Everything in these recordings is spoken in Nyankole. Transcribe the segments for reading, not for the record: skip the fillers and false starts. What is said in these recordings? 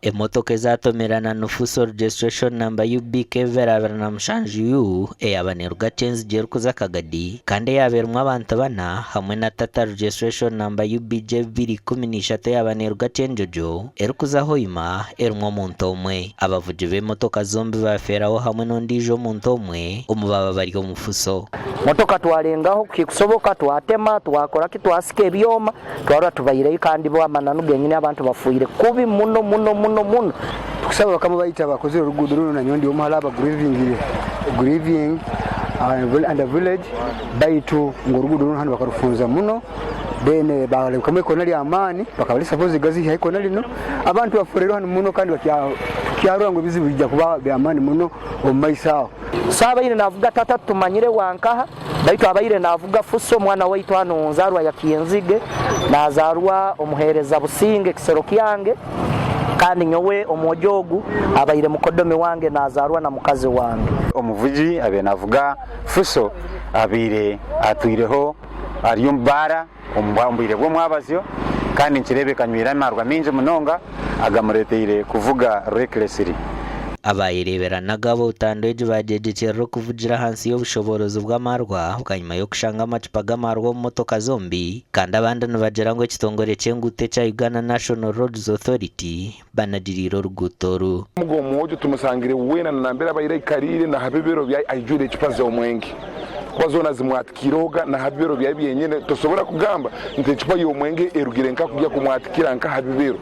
Emotoka ezatomerana ni Fuso Registration Number UBK 227 U eyaaba neeruga Kyenzigye erikuza Kagadi kandi eyaaba erimu abantu bana hamwe na Tata Registration Number UBJ 213 eyaaba neeruga Kyenjojo erikuza Hoima erimu omuntu omwe. Abavugi b'emotoka zombi baafeeraho hamwe n'ondiijo omuntu omwe omu baaba bari omu Fuso. Motoka twalengaho kikusoboka twatema twakora ki twasika ebyoma Twarora tubaireyo kandi bo amananu genyini abantu bafuire kubi muno muno muno muno. Tukusaba bakama baitu abakozire oruguudo runu nanyowe ndi omu hali aba grieving grieving and the village baitu ngu oruguudo runu hanu bakarufunza muno then balekamu ekona lyamaani bakaba bari suppose kugaziha ekona linu abantu bafurirwe hanu muno kandi tukyarora ngu ebizibu biija kuba byamaani muno omu maiso aho. So abaire navuga tata tumanyire wankaha. Baitu abaire naavuga Fuso omwana waitu hanu nzaarwa ya Kyenzige, naazaarwa omuheereza Businge ekisero kyange, kandi nyowe omwojo ogu abaire mukodomi wange naazaarwa na mukazi wange. Omuvugi abaire naavuga Fuso abaire atwireho ari omu baara omu bwire bw'omwabazyo kandi nikireebeka anywire amaarwa maingi munonga agamureeteire kuvuga recklessly. Abayereeberanaga ab'obutandwa egi baagyegyekyerera okuvugira ahansi y'obushoboorozi bw'amaarwa bwanyima y'okushanga amacupa g'amaarwa omu motoka zombi kandi abandi nibagira ngu ekitongore ky'enguuto ekya Uganda National Roads Authority banagiriire oruguuto oru. Omuga omwojo tumusangire weena na nambere abaire aikariire na ha bibero byaye aijwire ecupa z'omwenge kuba zoona zimwatikiirehoga na ha bibero byaye byenyine tosobora kugamba nti ecupa y'omwenge erugire nka kugya kumwatikira nka ha bibero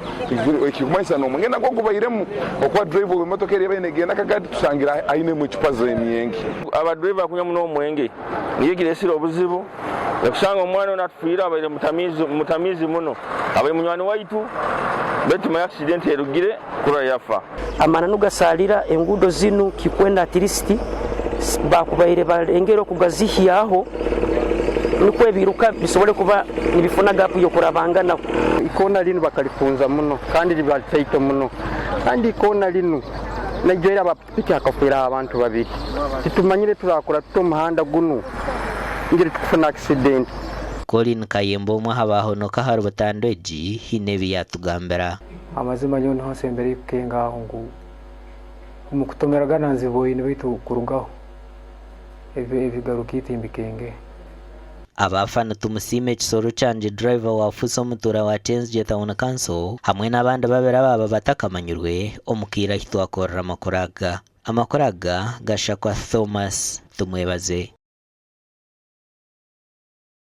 ekikumanyisa n'omwenge nagwo gubairemu okuba driver ow'emotoka eri ebaire negenda Kagadi tusangire ainemu ecupa z'emyenge. Aba driver kunywa muno omwenge niyo ekiresire obuzibu Nokushanga omwana onu atufiire abaire mutamiizi muno, abaire munywani waitu beitu tumanye accident erugire kurora yafa. Amananu gasalira enguudo zinu kikwenda at least bakubaire balengere okugazihyaho nukwo ebiiruka bisobole kuba nibifuna gap yokurabanganaho. Ikoona linu bakalifunza muno kandi liba litaito muno kandi ikoona linu naijwire aba pikipiki hakafweraho abantu babiri. Titumanyire turakora tuta omuhanda gunu ngeri tukufuna accident. Collin Kayemba omwe aha baahonoka ahari butandu egi haine ebi yaatugambira. Amazima nyowe niho nsembereire kukenga aho ngu omu kutomeragana nziboine baitu kurugaho ebigaruka timbikenge. Abaafa ni Tumusiime Kisoro Kyangye driver wa Fuso omutuura wa Kyenzigye Town Council hamwe n'abandi babiri abaaba batakamanyirwe omu kaire ahu twakorera amakuru aga. Amakuru aga gashakwa Thomas Tumwebaze.